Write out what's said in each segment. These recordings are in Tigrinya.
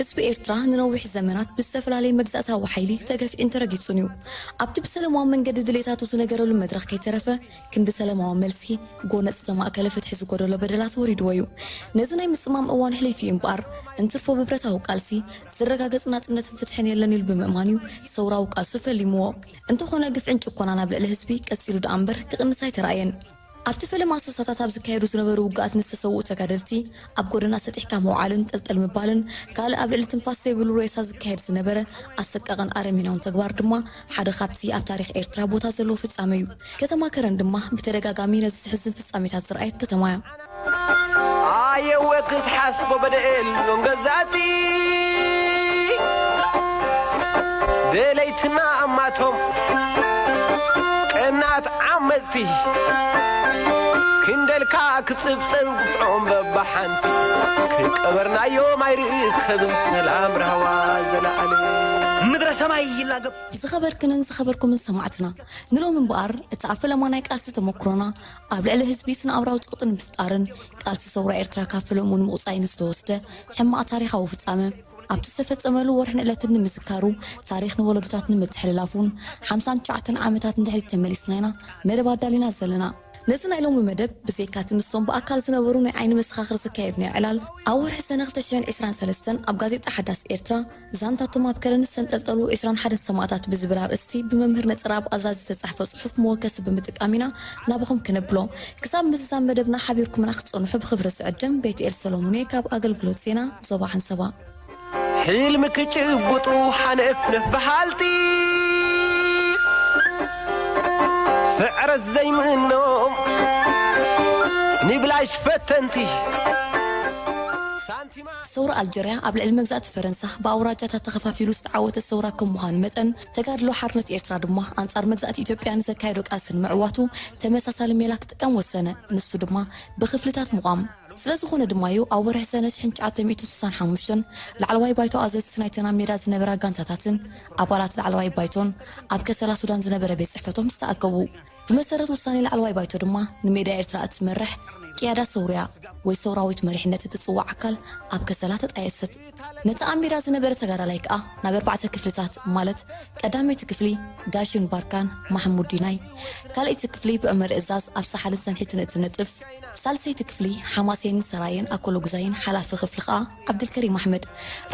ህዝቢ ኤርትራ ንነዊሕ ዘመናት ብዝተፈላለየ መግዛእታዊ ሓይሊ ተገፊዑን ተረጊጹን እዩ። ኣብቲ ብሰለማዊ መንገዲ ድሌታቱ ዝነገረሉ መድረኽ ከይተረፈ፣ ክንዲ ሰለማዊ መልሲ፣ ጎነጽ ዝተማእከለ ፍትሒ ዝጎደሎ በደላት ወሪድዎ እዩ። ነዚ ናይ ምጽማም እዋን ሕሊፉ እዩ እምበኣር፣ እንትርፎ ብብረታዊ ቃልሲ ዝረጋገጽ ናጽነትን ፍትሕን የለን ኢሉ ብምእማን እዩ ሰውራዊ ቃልሱ ፈሊምዎ። እንተኾነ ግፍዕን ጭቆናን ኣብ ልዕሊ ህዝቢ ቀጺሉ ደኣ እምበር ክቕንስ ኣይተራእየን። ኣብቲ ፈለማ ሶሳታት ኣብ ዝካየዱ ዝነበሩ ውግኣት ንዝተሰውኡ ተጋደልቲ ኣብ ጎደና ሰጢሕካ ምውዓልን ጠልጠል ምባልን ካልእ ኣብ ልዕሊ ትንፋስ ዘይብሉ ሬሳ ዝካየድ ዝነበረ ኣሰቃቕን ኣረሜናውን ተግባር ድማ ሓደ ካብቲ ኣብ ታሪኽ ኤርትራ ቦታ ዘለዎ ፍጻመ እዩ። ከተማ ከረን ድማ ብተደጋጋሚ ነዚ ዘሕዝን ፍጻሜታት ዝረኣየት ከተማ እያ። ኣየወ ክትሓስቦ በደኤሎም ገዛእቲ ደለይትና ኣማቶም ቀናት ዓመፅቲ ክንደልካ ክፅብፀብ ግፍዖም በባሓንቲ ክቀበርናዮም ኣይርኢከብን ሰላም ራህዋ ዘለኣለ ምድረ ሰማይ ይላገብ። ዝኸበርክንን ዝኸበርኩምን ሰማዕትና፣ ንሎሚ እምበኣር እቲ ኣብ ፈለማ ናይ ቃልሲ ተመኩሮና ኣብ ልዕሊ ህዝቢ ስነ-ኣእምራዊ ጸቕጢ ንምፍጣርን ቃልሲ ሰውራ ኤርትራ ካብ ፈለምኡ ንምቑጻይ ንዝተወስደ ሕማቕ ታሪኻዊ ፍጻመ ኣብቲ ዝተፈጸመሉ ወርሕን ዕለትን ንምዝካሩ ታሪኽ ንወለዶታት ንምትሕልላፉን ሓምሳን ትሽዓተን ዓመታት ንድሕሪት ተመሊስና ኢና መደብ ኣዳሊና ዘለና። ነዚ ናይ ሎሚ መደብ ብዘይካቲ ምስቶም ብኣካል ዝነበሩ ናይ ዓይኒ መሰኻኽር ዘካየድናዮ ዕላል ኣብ ወርሒ ሰነ ክልተ ሽሕን ዕስራን ሰለስተን ኣብ ጋዜጣ ሓዳስ ኤርትራ ዛንታቶም ኣብ ከረን ዝተንጠልጠሉ ዕስራን ሓደን ሰማእታት ብዝብል ኣርእስቲ ብመምህር ነጸረኣብ ኣዛዚ ዝተጻሕፈ ጽሑፍ መወከሲ ብምጥቃም ኢና ናባኹም ክነብሎ። ክሳብ ምዝዛም መደብና ሓቢርኩምና ክትጸንሑ ብኽብሪ ዝዕድም ቤትኤል ሰሎሙን እየ ካብ ኣገልግሎት ዜና ዞባ ዓንሰባ። ሕልሚ ክጭብጡ ሓነፍነፍ በሃልቲ ስዕረት ዘይምእኖም ንብላሽ ፈተንቲ ሳንቲማ ሰውራ ኣልጀርያ ኣብ ልዕሊ መግዛእቲ ፈረንሳ ብኣውራጃታት ተኸፋፊሉ ዝተዓወተ ሰውራ ከም ምዃኑ መጠን፣ ተጋድሎ ሓርነት ኤርትራ ድማ ኣንጻር መግዛእቲ ኢትዮጵያ ንዘካየዶ ቃልሲ ንምዕዋቱ ተመሳሳሊ ሜላ ክጥቀም ወሰነ። ንሱ ድማ ብኽፍልታት ምቋም። ስለ ዝኾነ ድማ'ዩ ኣብ ወርሒ ሰነ ሽሕን ትሽዓተ ሚእትን ስሳን ሓሙሽተን ላዕለዋይ ባይቶ ኣዘዝቲ ናይተን ኣብ ሜዳ ዝነበራ ጋንታታትን ኣባላት ላዕለዋይ ባይቶን ኣብ ከሰላ ሱዳን ዝነበረ ቤት ጽሕፈቶም ዝተኣከቡ። ብመሰረት ውሳኔ ላዕለዋይ ባይቶ ድማ ንሜዳ ኤርትራ እትመርሕ ቅያዳ ሰውርያ ወይ ሰውራዊት መሪሕነት እትጽዋዕ ኣካል ኣብ ከሰላ ተጣየሰት። ነቲ ኣብ ሜዳ ዝነበረ ተጋዳላይ ከኣ ናብ ኣርባዕተ ክፍልታት ማለት ቀዳመይቲ ክፍሊ ጋሽን ባርካን ማሕሙድ ዲናይ፣ ካልኣይቲ ክፍሊ ብዑመር እዛዝ ኣብ ሳሕልን ሰንሒትን እትነጥፍ፣ ሳልሰይቲ ክፍሊ ሓማሴንን ሰራየን ኣኮሎጉዛይን ሓላፊ ክፍሊ ከኣ ዓብድልከሪም ኣሕመድ፣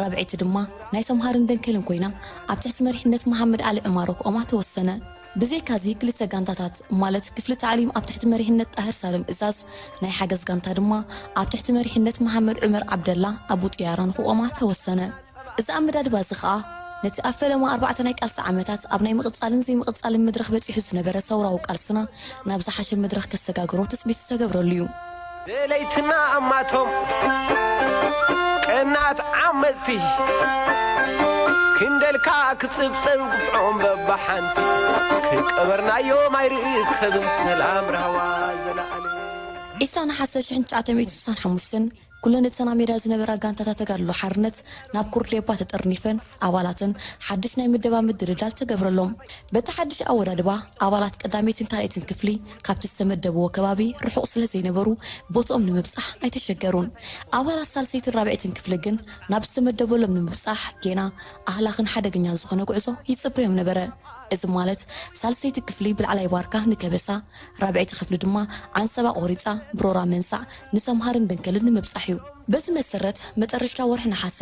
ራብዐይቲ ድማ ናይ ሰምሃርን ደንከልን ኮይና ኣብ ትሕቲ መሪሕነት መሓመድ ዓሊ ዕማሮ ክቖማ ተወሰነ። ብዘይካዚ ክልተ ጋንታታት ማለት ክፍሊ ታዕሊም ኣብ ትሕቲ መሪሕነት ጣህር ሳልም እዛዝ፣ ናይ ሓገዝ ጋንታ ድማ ኣብ ትሕቲ መሪሕነት መሓመድ ዑመር ዓብደላ ኣቡ ጥያራ ንክቖማ ተወሰነ። እዚ ኣመዳድባ እዚ ኸኣ ነቲ ኣብ ፈለማ ኣርባዕተ ናይ ቃልሲ ዓመታት ኣብ ናይ ምቕጻልን ዘይምቕጻልን መድረኽ በጺሑ ዝነበረ ሰውራዊ ቃልስና ናብ ዝሓሸ መድረኽ ከሰጋግሮ ትጽቢት ዝተገብረሉ እዩ። ደለይትና ኣማቶም ቀናት ዓመጽቲ ክንደልካ ክጽብጸብ ግፍዖም በባሓንቲ ክቀበርናዮም ኣይርኢከብን ሰላም ራህዋ ዘለዓለም። ዒስራ ነሓሰ ሽሕን ትሽዓተ ሚእትን ስሳን ሓሙሽተን ኩለን እተን ኣብ ሜዳ ዝነበራ ጋንታታት ተጋድሎ ሓርነት ናብ ኩርዴባ ተጠርኒፈን ኣባላተን ሓድሽ ናይ ምደባ ምድልዳል ተገብረሎም። በቲ ሓድሽ ኣወዳድባ ኣባላት ቀዳመይትን ካልኣይትን ክፍሊ ካብቲ ዝተመደብዎ ከባቢ ርሑቕ ስለ ዘይነበሩ ቦትኦም ንምብጻሕ ኣይተሸገሩን። ኣባላት ሳልሰይትን ራብዐይትን ክፍሊ ግን ናብ ዝተመደበሎም ንምብጻሕ ጌና ኣህላኽን ሓደገኛን ዝኾነ ጉዕዞ ይጽበዮም ነበረ። እዚ ማለት ሳልሰይቲ ክፍሊ ብላዕላይ ባርካ ንከበሳ፣ ራብዐይቲ ክፍሊ ድማ ዓንሰባ ቆሪጻ ብሮራ መንሳዕ ንሰምሃርን ደንከልን ንምብጻሕ እዩ። በዚ መሰረት መጠረሽታ ወርሒ ነሓሰ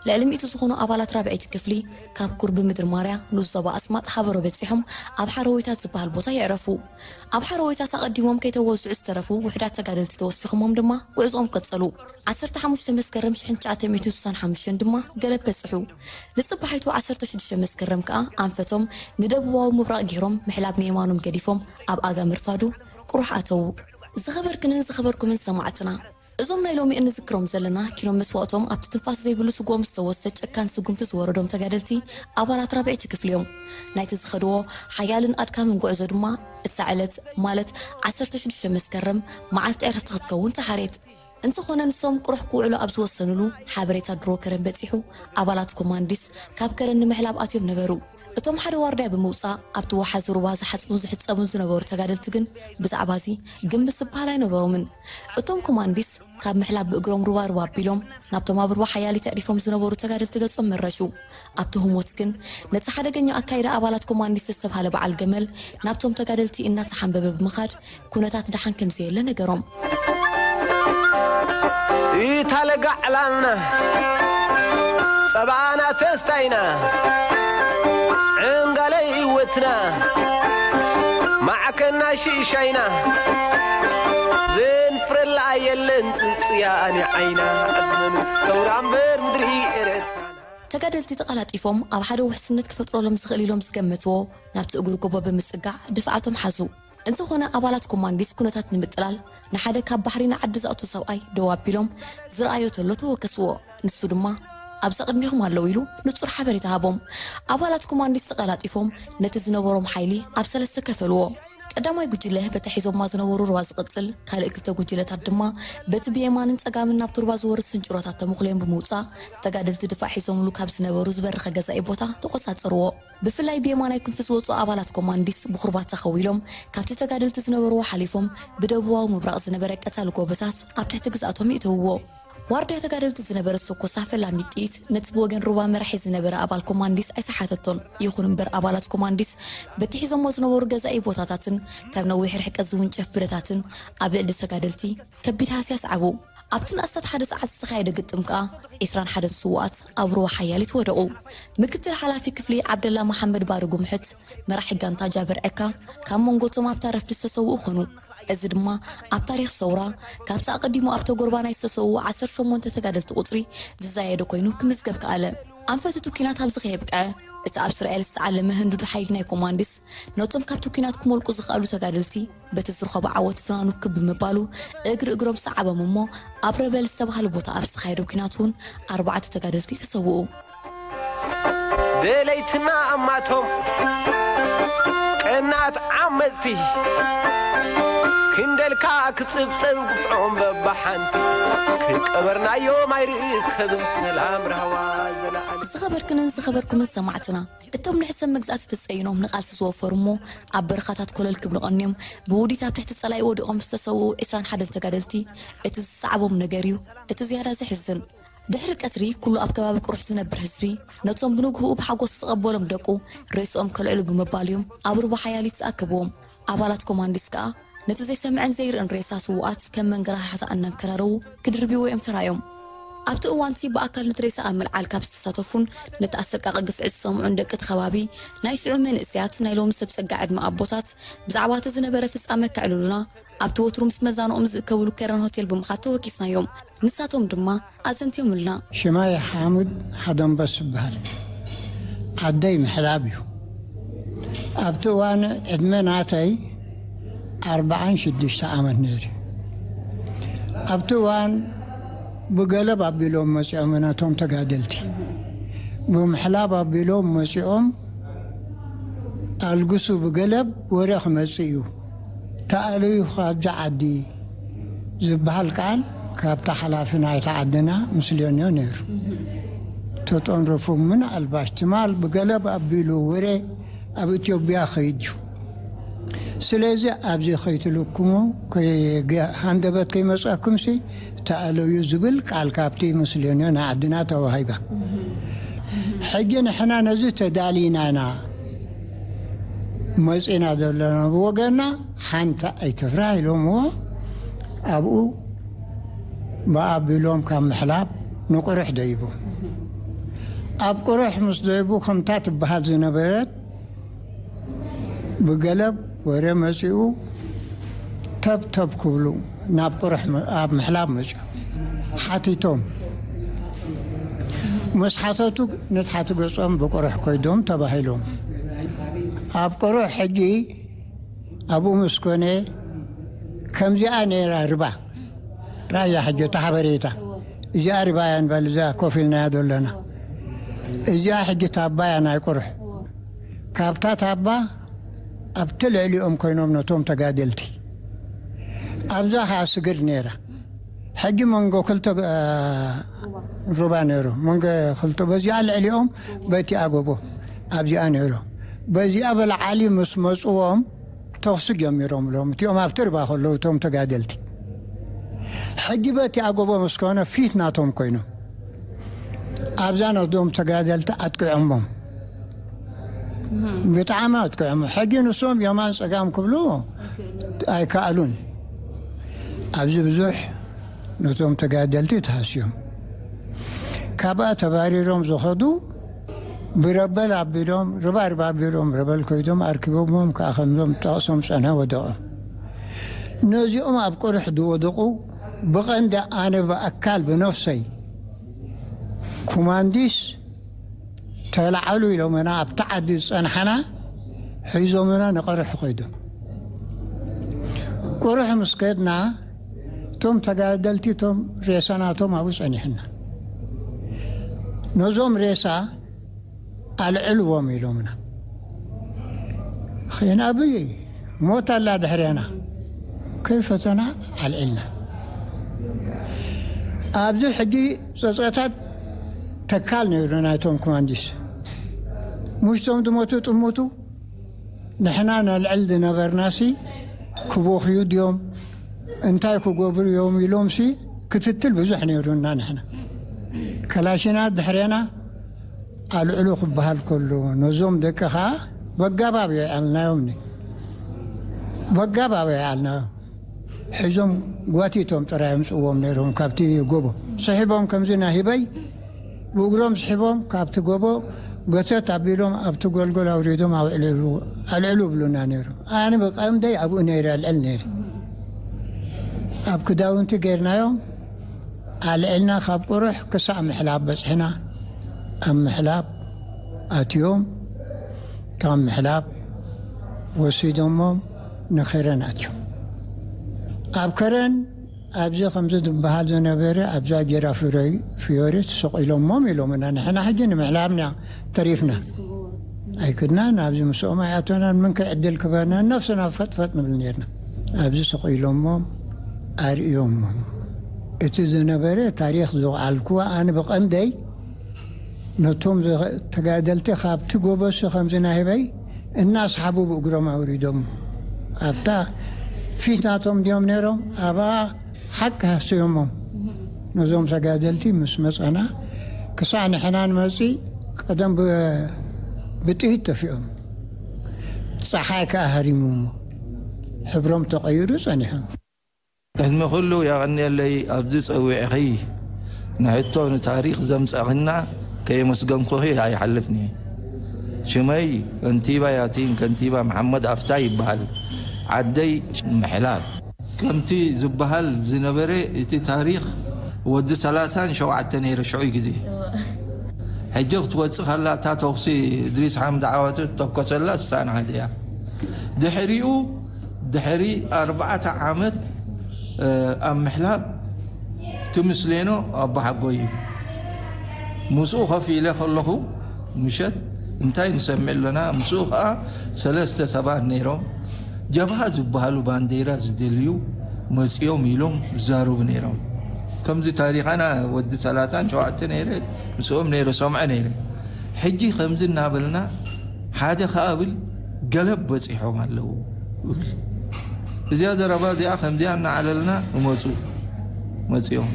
ልዕሊ ሚእቲ ዝኾኑ ኣባላት ራብዐይቲ ክፍሊ ካብ ኩርቢ ምድሪ ማርያ ንኡስ ዞባ ኣስማጥ ሃበሮ በጺሖም ኣብ ሓረወይታት ዝበሃል ቦታ የዕረፉ። ኣብ ሓረወይታት ኣቐዲሞም ከይተወዝዑ ዝተረፉ ውሕዳት ተጋደልቲ ተወሲኹሞም ድማ ጉዕዞኦም ቀጸሉ። ዓሰርተ ሓሙሽተ መስከረም ሽሕን ትሽዓተ ሚእትን ስሳን ሓሙሽተን ድማ ገለብ በጽሑ። ንጽባሒቱ ዓሰርተ ሽዱሽተ መስከረም ከኣ ኣንፈቶም ንደቡባዊ ምብራቕ ገይሮም ምሕላብ ንየማኖም ገዲፎም ኣብ ኣጋ ምርፋዱ ቁሩሕ ኣተዉ። ዝኸበርክንን ዝኸበርኩምን ሰማዕትና፣ እዞም ናይ ሎሚ እንዝክሮም ዘለና ኪኖ መስዋእቶም ኣብቲ ትንፋስ ዘይብሉ ስግኦም ዝተወስደ ጨካን ስጉምቲ ዝወረዶም ተጋደልቲ ኣባላት ራብዐይቲ ክፍሊ እዮም። ናይቲ ዝኸድዎ ሓያልን ኣድካምን ጉዕዞ ድማ እታ ዕለት ማለት ዓሰርተ ሽዱሽተ መስከረም መዓልቲ ዕረፍቲ ክትከውን ተሓርየት። እንተኾነ ንሶም ቁሩሕ ክውዕሉ ኣብ ዝወሰንሉ ሓበሬታ ድሮ ከረን በጺሑ ኣባላት ኮማንዲስ ካብ ከረን ንምሕላብ ኣትዮም ነበሩ። እቶም ሓደ ዋርድያ ብምውጻእ ኣብቲ ወሓዚ ሩባ ዝሓጽቡን ዝሕጸቡን ዝነበሩ ተጋደልቲ ግን ብዛዕባ እዚ ግምት ዝበሃል ኣይነበሮምን። እቶም ኮማንዲስ ካብ ምሕላብ ብእግሮም ሩባ ሩባ ኣቢሎም ናብቶም ኣብ ሩባ ሓያሊት ኣዕሪፎም ዝነበሩ ተጋደልቲ ገጾም መረሹ። ኣብቲ ህሞት ግን ነቲ ሓደገኛ ኣካይዳ ኣባላት ኮማንዲስ ዝተብሃለ በዓል ገመል ናብቶም ተጋደልቲ እናተሓንበበ ብምኻድ ኩነታት ደሓን ከም ዘየለ ነገሮም። ኢታ ለጋ ዕላልና ጸባኣና ተስታይና ዕንጋለይ እወትና ማዕከና ሽሻይና ዘንፍረላ የለን ጽጽያ ኣኒ ዓይና ዕድመን ሰውራ እምበር ምድሪ ኤረትራና። ተጋደልቲ ተቐላጢፎም ኣብ ሓደ ውሕስነት ክፈጥረሎም ዝኽእል ኢሎም ዝገመትዎ ናብቲ እግሪ ጎቦ ብምጽጋዕ ድፍዓቶም ሓዙ። እንተኾነ ኣባላት ኮማንዲስ ኩነታት ንምጥላል ንሓደ ካብ ባሕሪ ንዓዲ ዝኣቱ ሰብኣይ ደው ኣቢሎም ዝረኣዮ ተሎ ተወከስዎ። ንሱ ድማ ኣብዛ ቅድሚኹም ኣለዉ ኢሉ ንጹር ሓበሬታ ሃቦም። ኣባላት ኮማንዲስ ተቐላጢፎም ነቲ ዝነበሮም ሓይሊ ኣብ ሰለስተ ከፈልዎ። ቀዳማይ ጉጅለ በቲ ሒዞማ ዝነበሩ ሩባ ዝቕጽል፣ ካልእ ክልተ ጉጅለታት ድማ በቲ ብየማንን ጸጋምን ናብቲ ሩባ ዝወርድ ስንጭሮታት ተመኹለዮም ብምውጻእ ተጋደልቲ ድፋዕ ሒዞምሉ ካብ ዝነበሩ ዝበረኸ ገዛኢ ቦታ ተቖጻጸርዎ። ብፍላይ ብየማናይ ክንፊ ዝወጹ ኣባላት ኮማንዲስ ብኹርባታ ኸዊሎም ካብቲ ተጋደልቲ ዝነበርዎ ሓሊፎም ብደቡባዊ ምብራቕ ዝነበረ ቀታሊ ጎቦታት ኣብ ትሕቲ ግዝኣቶም ይእተውዎ። ዋርድያ ተጋደልቲ ዝነበረ ዝተኮሳ ፈላሚት ጥይት ነቲ ብወገን ሩባ መራሒ ዝነበረ ኣባል ኮማንዲስ ኣይሰሓተቶን። ይኹን እምበር ኣባላት ኮማንዲስ በቲ ሒዞሞ ዝነበሩ ገዛኢ ቦታታትን ካብ ነዊሕ ርሕቀት ዝውንጨፍ ብረታትን ኣብ ልዕሊ ተጋደልቲ ከቢድ ሃስያ ኣስዓቡ። ኣብቲ ንኣስታት ሓደ ሰዓት ዝተኻየደ ግጥም ከኣ ዒስራን ሓደን ስዉኣት ኣብ ሩባ ሓያሊት ወደቑ። ምክትል ሓላፊ ክፍሊ ዓብደላ መሓመድ ባሪ ጉምሕት፣ መራሒ ጋንታ ጃብር ዕካ ካብ መንጎ እቶም ኣብታ ረፍዲ ዝተሰውኡ ኮኑ። እዚ ድማ ኣብ ታሪኽ ሰውራ ካብቲ ኣቐዲሙ ኣብ ተጎርባናይ ዝተሰውኡ ዓሰርተ ሸሞንተ ተጋደልቲ ቁጽሪ ዝዛየደ ኮይኑ ክምዝገብ ከኣለ። ኣንፈት እቲ ኲናት ኣብዚ ከየብቅዐ እቲ ኣብ እስራኤል ዝተዓለመ ህንዱድ ሓይሊ ናይ ኮማንዲስ ነቶም ካብቲ ኲናት ክመልቁ ዝኸኣሉ ተጋደልቲ በቲ ዝረኸቦ ዓወት ፍናኑ ክብ ብምባሉ እግሪ እግሮም ሰዓቦም እሞ ኣብ ረበል ዝተባህለ ቦታ ኣብ ዝተኻየደ ኲናት እውን ኣርባዕተ ተጋደልቲ ተሰውኡ። ደለይትና ኣማቶም ቀናት ዓመጽቲ ክንደልካ ክጽብጸብ ግፍዖም በባሓንቲ ክቀበርናዮም ኣይርከብን ሰላም ራህዋ ዘለዓለም። ዝኸበርክንን ዝኸበርኩምን ሰማዕትና፣ እቶም ንሕሰብ መግዛእቲ ተጸይኖም ንቓልሲ ዝወፈሩ እሞ ኣብ በረኻታት ኮለል ክብሉ ቀንዮም ብውዲት ኣብ ትሕቲ ጸላኢ ወዲቖም ዝተሰውኡ ዒስራን ሓደን ተጋደልቲ እቲ ዝሰዓቦም ነገር እዩ እቲ ዝያዳ ዘሕዝን። ድሕሪ ቀትሪ ኩሉ ኣብ ከባቢ ቅሩሕ ዝነብር ህዝቢ ነቶም ብንግህኡ ብሓጎስ ዝተቐበሎም ደቁ ሬስኦም ከልዕሉ ብምባል እዮም ኣብ ሩባ ሓያሊት ዝኣከብዎም። ኣባላት ኮማንዲስ ከኣ ነቲ ዘይሰምዐን ዘይርእን ሬሳ ስዉኣት ከም መንገራህርሕታ እናንከራረዉ ክድርብይዎ እዮም ተራእዮም። ኣብቲ እዋንቲ ብኣካል ነቲ ሬሳ ኣብ ምልዓል ካብ ዝተሳተፉን ነቲ ኣሰቃቒ ግፍዒ ዝሰምዑን ደቂ እቲ ከባቢ ናይ ሽዑ መንእሰያት ናይ ሎሚ ሰብ ጸጋ ዕድመ ኣቦታት ብዛዕባ እቲ ዝነበረ ፍጻመ ከዕልሉና ኣብቲ ወትሩ ምስ መዛንኦም ዝእከብሉ ከረን ሆቴል ብምኻድ ተወኪስናዮም። ንሳቶም ድማ ኣዘንትዮምልና። ሽማይ ሓሙድ ሓደንበስ ይበሃል። ዓደይ ምሕላብ እዩ። ኣብቲ እዋን ዕድመ ናተይ ኣርብዓን ሽዱሽተ ዓመት ነይሩ። ኣብቲ እዋን ብገለብ ኣቢሎም መጺኦም ነቶም ተጋደልቲ ብምሕላብ ኣቢሎም መጺኦም ኣልግሱ ብገለብ ወረ ክመጽእ እዩ ተኣለዩ ካብዚ ዓዲ ዝበሃል ቃል ካብታ ሓላፊ ናይታ ዓድና ምስለንዮ ነይሩ። ተጠንረፉ ምናልባሽ ትማል ብገለብ ኣቢሉ ወረ ኣብ ኢትዮጵያ ኸይድ እዩ። ስለዚ ኣብዚ ኸይትልክሙ ሃንደበት ከይመፀኩምሲ ተኣለዩ ዝብል ቃል ካብቲ ምስለንዮ ናይ ዓድና ተዋሂባ። ሕጂ ንሕና ነዚ ተዳሊና ኢና መፂና ዘለና። ብወገና ሓንቲ ኣይትፍራህ ኢሎምዎ ኣብኡ ብኣቢሎም ካብ ምሕላብ ንቁርሕ ደይቡ። ኣብ ቁርሕ ምስ ደይቡ ከምታ ትበሃል ዝነበረት ብገለብ ወረ መፂኡ ተብ ተብ ክብሉ ናብ ቁርሕ ኣብ ምሕላብ መፂኡ ሓቲቶም። ምስ ሓተቱ ንትሓቲ ገፆም ብቁርሕ ኮይዶም ተባሂሎም። ኣብ ቁርሕ ሕጂ ኣብኡ ምስ ኮነ ከምዚኣ ነይራ ርባ ራያ ሕጂ እቲ ሓበሬታ እዚኣ ርባ እያ ንበል እዚኣ ኮፍ ኢልናያ ዘለና እዚኣ ሕጂ ታባ እያ ናይ ቁርሕ ካብታ ታባ ኣብቲ ልዕሊኦም ኮይኖም ነቶም ተጋደልቲ ኣብዛ ከዓ ስግር ነይራ ሕጂ መንጎ ክልተ ሩባ ነይሩ መንጎ ክልተ በዚኣ ልዕሊኦም በቲ ኣጎቦ ኣብዚኣ ነይሩ። በዚኣ በልዓሊ ምስ መፅዎም ተኹሲ ጀሚሮም ሎም እቲኦም ኣብቲ ርባ ከለዉ እቶም ተጋደልቲ። ሕጂ በቲ ኣጎቦ ምስ ኮነ ፊት ናቶም ኮይኖም ኣብዛ ነዞም ተጋደልቲ ኣጥቅዖሞም። ብጣዕሚ ኣጥቅዖሞ። ሕጂ ንሶም የማን ፀጋም ክብሉ ኣይከኣሉን። ኣብዚ ብዙሕ ነቶም ተጋደልቲ ተሃስዮም። ካብኣ ተባሪሮም ዝኸዱ ብረበል ኣቢሎም፣ ርባርብ ኣቢሎም፣ ረበል ኮይዶም ኣርኪቦሞም ከዓ ከምዞም ጠቕሶም ጸንሐ ወደቑ። ነዚኦም ኣብ ቁርሕ ዝወደቑ ብቐንዲ ኣነ ብኣካል ብነፍሰይ ኩማንዲስ ተላዓሉ ኢሎምና ኣብቲ ዓዲ ዝጸንሓና ሒዞምና ንቐርሑ ከይዶም። ቁርሑ ምስ ከድና እቶም ተጋደልቲ እቶም ሬሳ ናቶም ኣብኡ ጸኒሕና። ነዞም ሬሳ ኣልዕልዎም ኢሎምና። ኸይናብይ ሞት ኣላ ድሕሬና ከይፈተና ኣልዒልና። ኣብዚ ሕጂ ጸጸታት ተካል ነይሩ ናይቶም ኮማንዲስ። ሙሽቶም ዝሞቱ ጥሙቱ ንሕና ነልዕል ዝነበርናሲ ክቦኽዩ ድዮም እንታይ ክገብሩ እዮም ኢሎምሲ ክትትል ብዙሕ ነይሩና። ንሕና ከላሽና ድሕሬና ኣልዕሉ ክበሃል ከሎ ነዞም ደቂ ኸዓ በጋባብ የዓልናዮም። በጋባብ የዓልናዮም። ሒዞም ጓቲቶም ጥራይ ኣምፅዎም ነይሮም ካብቲ ጎቦ። ስሒቦም ከምዚ ናሂበይ ብእግሮም ስሒቦም ካብቲ ጎቦ ገተት ኣቢሎም ኣብቲ ጎልጎል ኣውሪዶም ኣልዕሉ ብሉና ነይሮም። ኣነ ብቐንደይ ኣብኡ ነይረ ኣልዕል ነይረ። ኣብ ክዳውንቲ ገይርናዮም ኣልዕልና ካብ ቁሩሕ ክሳዕ ምሕላብ በፅሕና። ኣብ ምሕላብ ኣትዮም ካብ ምሕላብ ወሲዶሞም ንኸረን ኣትዮም። ኣብ ከረን ኣብዚ ከምዚ ዝበሃል ዝነበረ ኣብዛ ጌራ ፍዮሪ ተሰቒሎሞም ኢሎምና። ንሕና ሕጂ ንምሕላብና ተሪፍና ኣይክድናን ኣብዚ ምስኦም ኣይኣተናን። ምንከ ዕድል ክበና ነፍስና ፈጥፈጥ ንብል ነርና። ኣብዚ ሰቒሎሞም ኣርእዮሞም እቲ ዝነበረ ታሪኽ ዝወዓልክዋ ኣነ ብቐንደይ ነቶም ተጋደልቲ ካብቲ ጎበሱ ከምዚ ናሂበይ እናስሓቡ ብእግሮም ኣውሪዶም ኣብታ ፊት ናቶም ድዮም ነይሮም ኣብኣ ሓቂ ሃስዮሞም ነዞም ተጋደልቲ ምስ መፀና ክሳዕ ንሕና ንመፅእ ቀደም ብጥይት ጠፊኦም ፀሓይ ከዓ ሃሪሙሞ ሕብሮም ተቐይሩ ፀኒሖም። ቅድሚ ኩሉ ያቐንየለይ ኣብዚ ጸዊዕኺ ንሕቶ ንታሪኽ ዘምጻኽና ከየመስገንኩኺ ኣይሓልፍን እየ። ሽመይ ከንቲባ ያቲን ከንቲባ መሓመድ ኣፍታ ይበሃል። ዓደይ ምሕላብ። ከምቲ ዝበሃል ዝነበረ እቲ ታሪኽ ወዲ ሰላሳን ሸውዓተ ነይረ ሽዑ ግዜ። ሕጂ ክትወጽእ ከላ እታ ተኹሲ እድሪስ ሓምድ ዓዋተ ተኮሰላ ስሳን ሓደ እያ። ድሕሪኡ ድሕሪ ኣርባዕተ ዓመት ኣብ ምሕላብ ትምስሌኖ ኣቦሓጎይ እዩ። ምስኡ ኮፍ ኢለ ከለኹ ምሸት እንታይ ንሰምዕ ኣለና? ምስኡ ከዓ ሰለስተ ሰባት ነይሮም። ጀብሃ ዝበሃሉ ባንዴራ ዝደልዩ መፂኦም ኢሎም ይዛረቡ ነይሮም። ከምዚ ታሪኻና ወዲ ሰላሳን ሸውዓተ ነይረ ምስኦም ነይረ ሰምዐ ነይረ። ሕጂ ከምዚ እናበልና ሓደ ከኣ ብል ገለብ በጺሖም ኣለዉ። እዚኣ ዘረባ እዚኣ ከምዚኣ እናዓለልና እመፁ መፂኦም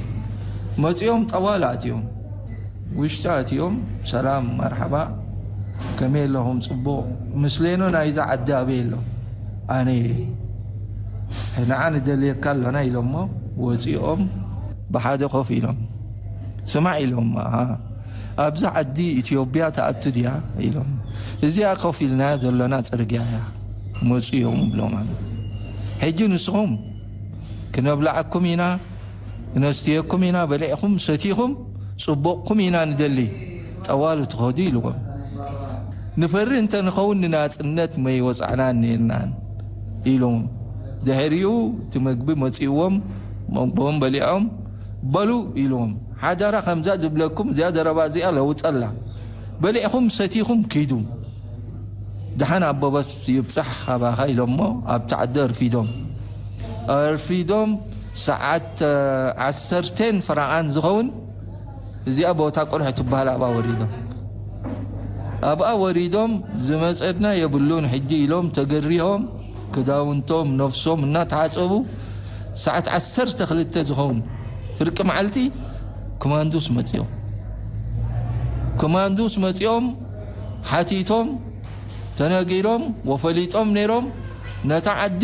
መፂኦም ጠዋል ኣትዮም ውሽጢ ኣትዮም ሰላም መርሓባ ከመይ ኣለኹም ፅቡቕ ምስሌኖ ናይዛ ዓዲ ኣበይ ኣሎ ኣነ ንዓ ንደልየካ ኣሎና ኢሎሞ ወፂኦም ብሓደ ኮፍ ኢሎም ስማዕ ኢሎም ኣብዛ ዓዲ ኢትዮጵያ ትኣቱ ድያ ኢሎም እዚኣ ኮፍ ኢልናያ ዘሎና ፅርግያ እያ መፁ እዮም ብሎም ኣሎ ሕጂ ንስኹም ክነብላዓኩም ኢና ክነስትየኩም ኢና በሊዕኹም ሰቲኹም ፅቡቕኩም ኢና ንደሊ ጠዋሉ ትኸዱ ኢልዎም ንፈሪ እንተ ንኸውን ንናፅነት መይወፃዕናን ነይርናን ኢሎም ድሕሪኡ እቲ መግቢ መፂእዎም መግቦም በሊዖም በሉ ኢልዎም ሓደራ ከምዛ ዝብለኩም እዚኣ ዘረባ እዚኣ ለውጠላ በሊዕኹም ሰቲኹም ኪዱ ደሓን ኣቦበስ ይብፃሕ ካባኻ ኢሎሞ ኣብቲ ዓዲ ኣርፊዶም ኣርፊዶም ሰዓት ዓሰርቴን ፈረቓን ዝኸውን እዚኣ ቦታ ቁርሒ ትበሃል ኣብኣ ወሪዶም ኣብኣ ወሪዶም ዝመጸና የብሉን ሕጂ ኢሎም ተገሪሆም ክዳውንቶም ነፍሶም እናተሓጸቡ ሰዓት ዓሰርተ ክልተ ዝኸውን ፍርቂ መዓልቲ ኮማንዱስ መጺኦም። ኮማንዱስ መጺኦም ሓቲቶም ተነጊሮም ወፈሊጦም ነይሮም ነታ ዓዲ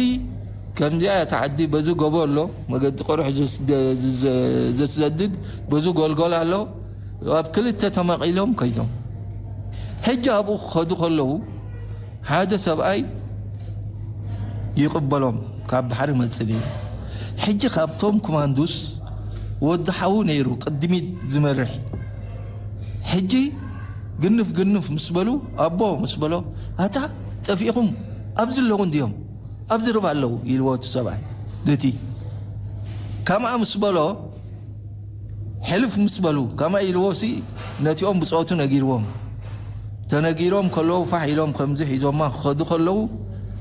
ከምዚኣ እያ። እታ ዓዲ በዚ ጎቦ ኣሎ፣ መገዲ ቆርሕ ዘስ- ዘ- ዘ- ዘትሰድድ በዚ ጎልጎል ኣሎ። ኣብ ክልተ ተመቒሎም ከይዶም ሕጂ ኣብኡ ክኸዱ ከለዉ ሓደ ሰብኣይ ይቕበሎም፣ ካብ ባሕሪ መጽእ ነይሩ። ሕጂ ካብቶም ኮማንዱስ ወዲ ሓዉ ነይሩ ቅድሚት ዝመርሕ። ሕጂ ግንፍ ግንፍ ምስ በሉ ኣቦ ምስ በሎ ኣታ ጠፊእኹም ኣብዚ ኣለዉ እንድዮም፣ ኣብዚ ርባ ኣለዉ ኢልዎ እቲ ሰብኣይ። ነቲ ከምኣ ምስ በሎ ሕልፍ ምስ በሉ ከምኣ ኢልዎ ሲ ነቲኦም ብጾቱ ነጊርዎም። ተነጊሮም ከለዉ ፋሕ ኢሎም ከምዚ ሒዞማ ክኸዱ ከለዉ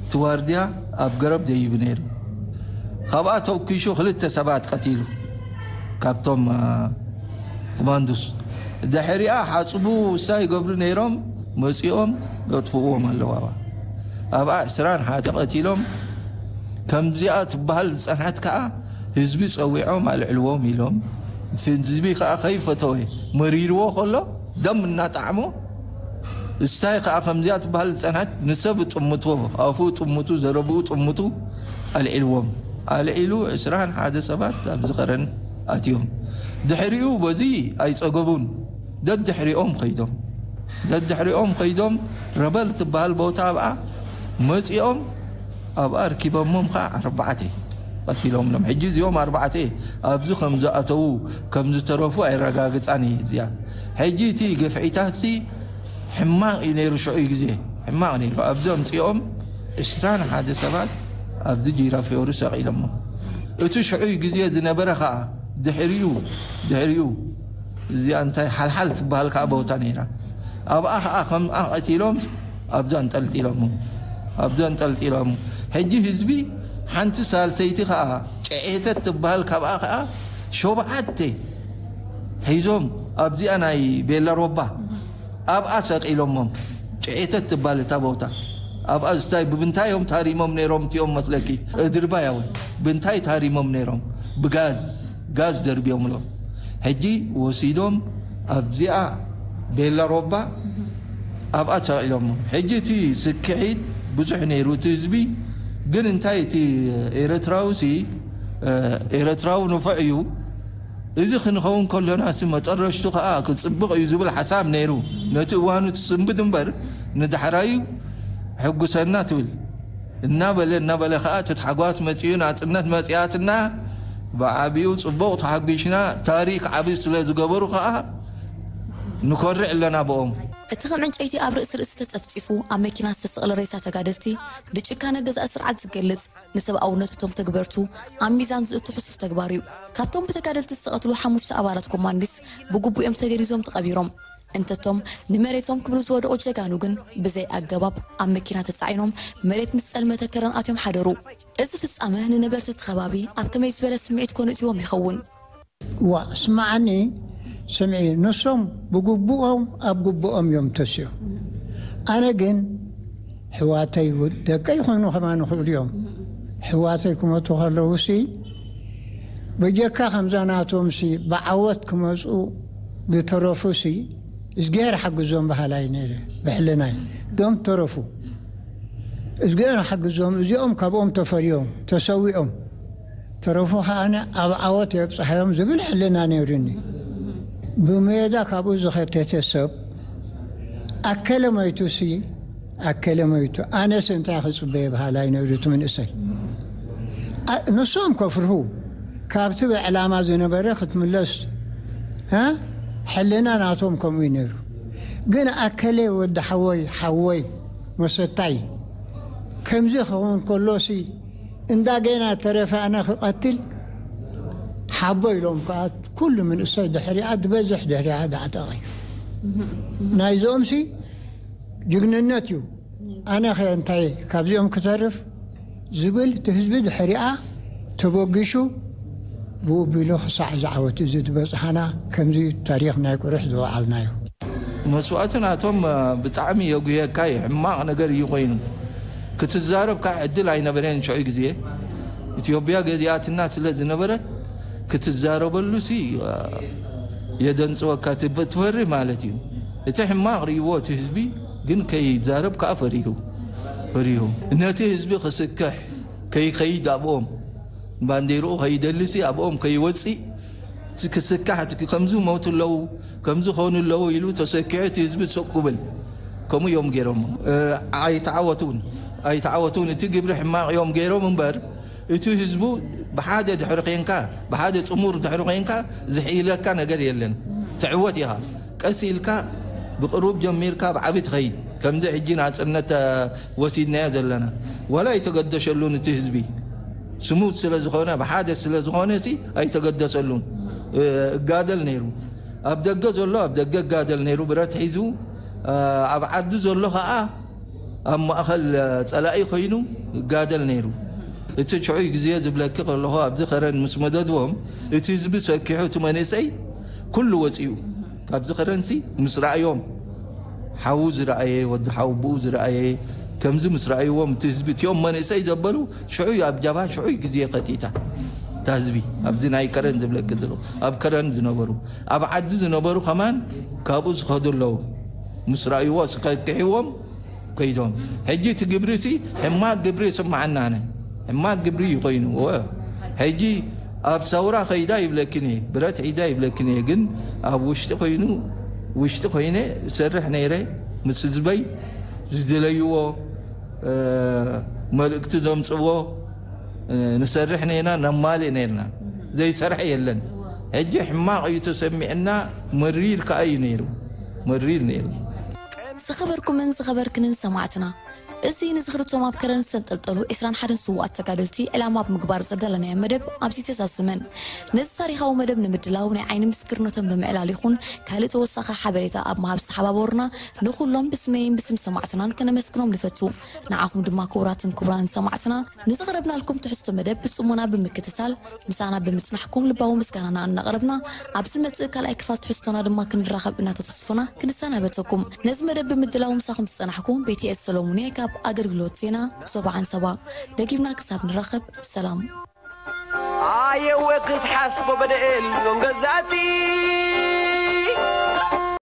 እቲ ዋርድያ ኣብ ገረብ ደይቡ ነይሩ። ካብኣ ተኩሹ ክልተ ሰባት ቀቲሉ ካብቶም ኮማንዱስ። ድሕሪኣ ሓፅቡ ውሳ ይገብሩ ነይሮም መፂኦም የጥፍእዎም ኣለዉ። ኣብኣ ኣብኣ ዕስራን ሓደ ቀቲሎም። ከምዚኣ ትበሃል ዝፀንሓት ከዓ ህዝቢ ፀዊዖም ኣልዕልዎም ኢሎም። ህዝቢ ከዓ ከይፈተወ መሪርዎ ከሎ ደም እናጣዕሞ እስታይ ከዓ ከምዚኣ ትበሃል ዝፀንሓት ንሰብ ጥምቶ ኣፉ ጥምቱ ዘረብኡ ጥምቱ ኣልዒልዎም። ኣልዒሉ ዕስራን ሓደ ሰባት ኣብዚ ኸረን ኣትዮም። ድሕሪኡ በዚ ኣይፀገቡን። ደድሕሪኦም ኸይዶም ደድሕሪኦም ኸይዶም ረበል ትበሃል ቦታ ኣብኣ መፂኦም ኣብኣ ኣርኪቦሞም ከዓ ኣርባዕተ ቀቲሎምሎም። ሕጂ እዚኦም ኣርባዕተ ኣብዚ ከም ዝኣተዉ ከም ዝተረፉ ኣይረጋግፃን እዩ እዚኣ። ሕጂ እቲ ግፍዒታት ሲ ሕማቕ እዩ ነይሩ ሽዑ ግዜ ሕማቕ ነይሩ። ኣብዚ ኣምፂኦም ዕስራን ሓደ ሰባት ኣብዚ ጂራ ፊዮሪ ሰቒሎሞ። እቲ ሽዑ ግዜ ዝነበረ ከዓ ድሕሪኡ ድሕሪኡ እዚኣ እንታይ ሓልሓል ትበሃል ከዓ ቦታ ነይራ። ኣብኣ ከዓ ከምኣ ቀቲሎም ኣብዛ ኣንጠልጢሎሞ ኣብዛ ኣንጠልጢሎሞ። ሕጂ ህዝቢ ሓንቲ ሳልሰይቲ ከዓ ጨዔተት ትበሃል ካብኣ ከዓ ሸውዓተ ሒዞም ኣብዚኣ ናይ ቤላ ሮባ ኣብኣ ሰቂሎሞም። ጨዔተት ትባል እታ ቦታ ኣብኣ ዝታይ ብምንታይ እዮም ታሪሞም ነይሮም እቲኦም መስለኪ? እድርባይ እውን ብምንታይ ታሪሞም ነይሮም? ብጋዝ ጋዝ ደርቢዮምሎም። ሕጂ ወሲዶም ኣብዚኣ ቤላ ሮባ ኣብኣ ሰቂሎሞም። ሕጂ እቲ ስክሒት ብዙሕ ነይሩ እቲ ህዝቢ። ግን እንታይ እቲ ኤረትራዊ ሲ ኤረትራዊ ንፉዕ እዩ። እዚ ክንኸውን ከሎና ሲ መጠረሽቱ ከዓ ክፅብቕ እዩ ዝብል ሓሳብ ነይሩ። ነቲ እዋኑ ትስንብድ እምበር ንዳሕራዩ ሕጉሰና ትብል እናበለ እናበለ ከዓ እቲ ታሕጓስ መፂኡ ናፅነት መፂኣትና ብዓብዩ ፅቡቕ ተሓጒሽና ታሪክ ዓብዩ ስለ ዝገበሩ ከዓ ንኮርዕ ኣለና ብኦም። እቲ ከም ዕንጨይቲ ኣብ ርእሲ ርእሲ ተጸፍጺፉ ኣብ መኪና ዝተሰቕለ ሬሳ ተጋደልቲ፣ ብጭካነ ገዛኢ ስርዓት ዝገልጽ፣ ንሰብኣውነት እቶም ተግበርቱ ኣብ ሚዛን ዝእቱ ሕሱር ተግባር እዩ። ካብቶም ብተጋደልቲ ዝተቐትሉ ሓሙሽተ ኣባላት ኮማንዲስ ብግቡእ እዮም ተገሪዞም ተቐቢሮም። እንተቶም ንመሬቶም ክብሉ ዝወደቑ ጀጋኑ ግን ብዘይ ኣገባብ ኣብ መኪና ተጻዒኖም መሬት ምስ ጸልመተ ከረን ኣትዮም ሓደሩ። እዚ ፍጻመ ንነበርቲ እቲ ከባቢ ኣብ ከመይ ዝበለ ስምዒት ኮን እትዎም ይኸውን? ዋ ስማዓኒ ስምዒ ንሶም ብግቡኦም ኣብ ግቡኦም እዮም ተስዮም። ኣነ ግን ሕዋተይ ደቀይ ይኾኑ ከማን ይኽእሉ እዮም። ሕዋተይ ክመቱ ከለውሲ በጀካ ከምዛ ናቶምሲ ብዓወት ክመፁ ዝተረፉሲ እዝግሄር ሓግዞም በሃላይ ነይረ ብሕልናይ። ዶም ተረፉ እዝግሄር ሓግዞም እዚኦም ካብኦም ተፈርዮም ተሰዊኦም ተረፉ ከዓነ ኣብ ዓወት የብፅሓዮም ዝብል ሕልና ነይሩኒ። ብሜዳ ካብኡ ዝኸተተ ሰብ ኣከለ መይቱሲ ኣከለ መይቱ ኣነስ እንታይ ክፅበየ በሃላይ ነይሩ እቲ መንእሰይ። ንሶም ከፍርሁ ካብቲ ብዕላማ ዝነበረ ክትምለስ ሕልና ናቶም ከምኡ እዩ ነይሩ። ግን ኣከለ ወዲ ሓወይ ሓወይ መሰታይ ከምዚ ክኸውን ከሎሲ እንዳ ገና ተረፈ ኣነ ክቐትል ሓቦ ኢሎም ከዓ ኩሉ መንእሰይ ድሕሪኣ ዝበዝሕ ድሕሪኣ ዳዕጠቐ እዩ። ናይዞምሲ ጅግንነት እዩ። ኣነ ኸ እንታይ ካብዚኦም ክተርፍ ዝብል እቲ ህዝቢ ድሕሪኣ ተበጊሱ ብኡ ቢሉ ክሳዕ ዝዓወት እዚ ዝበፅሓና ከምዚ ታሪኽ ናይ ቁርሕ ዝወዓልናዮ። መስዋእቲ ናቶም ብጣዕሚ የጉየካ እዩ። ሕማቕ ነገር እዩ ኮይኑ። ክትዛረብ ከዓ ዕድል ኣይነበረን ሽዑ ግዜ። ኢትዮጵያ ገዚኣትና ስለ ዝነበረት ክትዛረበሉ ሲ የደንፅወካ፣ ትፈሪ ማለት እዩ። እቲ ሕማቕ ርእይዎ እቲ ህዝቢ ግን ከይዛረብ ከዓ ፈሪሁ ፈሪሁ ነቲ ህዝቢ ክስክሕ ከይከይድ ኣብኦም ባንዴርኡ ከይደልሲ ኣብኦም ከይወፅእ እቲ ክስካሕ እቲ ከምዚ ሞቱ ኣለዉ ከምዚ ኾኑ ኣለዉ ኢሉ ተሰኪዑ እቲ ህዝቢ ስቕ ክብል ከምኡ እዮም ገይሮም። ኣይተዓወቱን ኣይተዓወቱን። እቲ ግብሪ ሕማቕ እዮም ገይሮም እምበር እቲ ህዝቡ ብሓደ ድሕሪ ኬንካ ብሓደ ጥሙር ድሕሪ ኬንካ ዝሕይለካ ነገር የለን። ትዕወት ኢኻ። ቀስ ኢልካ ብቕሩብ ጀሚርካ ብዓቢ ትኸይድ። ከምዚ ሕጂ ናጽነት ወሲድናዮ ዘለና ዋላ ኣይተገደሸሉን እቲ ህዝቢ። ስሙት ስለ ዝኾነ ብሓደ ስለ ዝኾነ ሲ ኣይተገደሰሉን። እጋደል ነይሩ። ኣብ ደገ ዘሎ ኣብ ደገ እጋደል ነይሩ ብረት ሒዙ፣ ኣብ ዓዲ ዘሎ ኸዓ ኣብ ማእኸል ጸላኢ ኮይኑ ይጋደል ነይሩ። እቲ ሽዑይ ግዜ ዝብለኪ ከለኹ ኣብዚ ከረን ምስ መደድዎም እቲ ህዝቢ ሰኪሑ እቲ መንእሰይ ኩሉ ወፂኡ ካብዚ ከረንሲ ምስ ረኣዮም ሓዉ ዝረኣየ ወዲ ሓዉ ብኡ ዝረኣየ ከምዚ ምስ ረኣይዎም እቲ ህዝቢ እቲኦም መንእሰይ ዘበሉ ሽዑይ ኣብ ጃባ ሽዑይ ግዜ ከቲታ እታ ህዝቢ ኣብዚ ናይ ከረን ዝብለኪ ዘለኹ ኣብ ከረን ዝነበሩ ኣብ ዓዲ ዝነበሩ ከማን ካብኡ ዝኸዱ ኣለዉ ምስ ረኣይዎ ስከኪሕዎም ከይዶም ሕጂ እቲ ግብሪ ሲ ሕማቅ ግብሪ ይስማዓና ኣነ ሕማቅ ግብሪ እዩ ኮይኑ ሕጂ ኣብ ሰውራ ከይዳ ይብለክን እየ ብረት ሒዛ ይብለክን እየ ግን ኣብ ውሽጢ ኮይኑ ውሽጢ ኮይነ እሰርሕ ነይረ ምስ ህዝበይ ዝደለይዎ መልእክቲ ዘምፅዎ ንሰርሕ ነና ነማልእ ነርና ዘይሰርሐ የለን ሕጂ ሕማቅ እዩ ተሰሚዕና መሪር ከዓ እዩ ነይሩ መሪር ነይሩ ዝኸበርኩምን ዝኸበርክንን ሰማዕትና፣ እዚ ንዝኽሪ እቶም ኣብ ከረን ዝተንጠልጠሉ ዕስራን ሓደን ስዉኣት ተጋደልቲ ዕላማ ብምግባር ዘዳለናዮ መደብ ኣብዚ ተዛዝመን። ነዚ ታሪኻዊ መደብ ንምድላው ናይ ዓይኒ ምስክርነቶም ብምዕላል ይኹን ካልእ ተወሳኺ ሓበሬታ ኣብ ምሃብ ዝተሓባበሩና ንኹሎም ብስመይን ብስም ሰማዕትናን ከነመስግኖም ንፈቱ። ንዓኹም ድማ ክቡራትን ክቡራን ሰማዕትና፣ ንዘቕረብናልኩም ትሕዝቶ መደብ ብጽሞና ብምክትታል፣ ምሳና ብምጽናሕኩም ልባዊ ምስጋናና እናቕረብና፣ ኣብ ዝመጽእ ካልኣይ ክፋል ትሕዝቶና ድማ ክንራኸብ እናተተስፎና ክንሰናበተኩም። ነዚ መደብ ብምድላው ምሳኹም ዝጸናሕኩ ቤትኤል ሰሎሙን እየ ካብ ኣገልግሎት ዜና ዞባ ዓንሰባ። ደጊምና ክሳብ ንራኸብ ሰላም። ኣየወ ክትሓስቦ በደኤል ሎንገዛቲ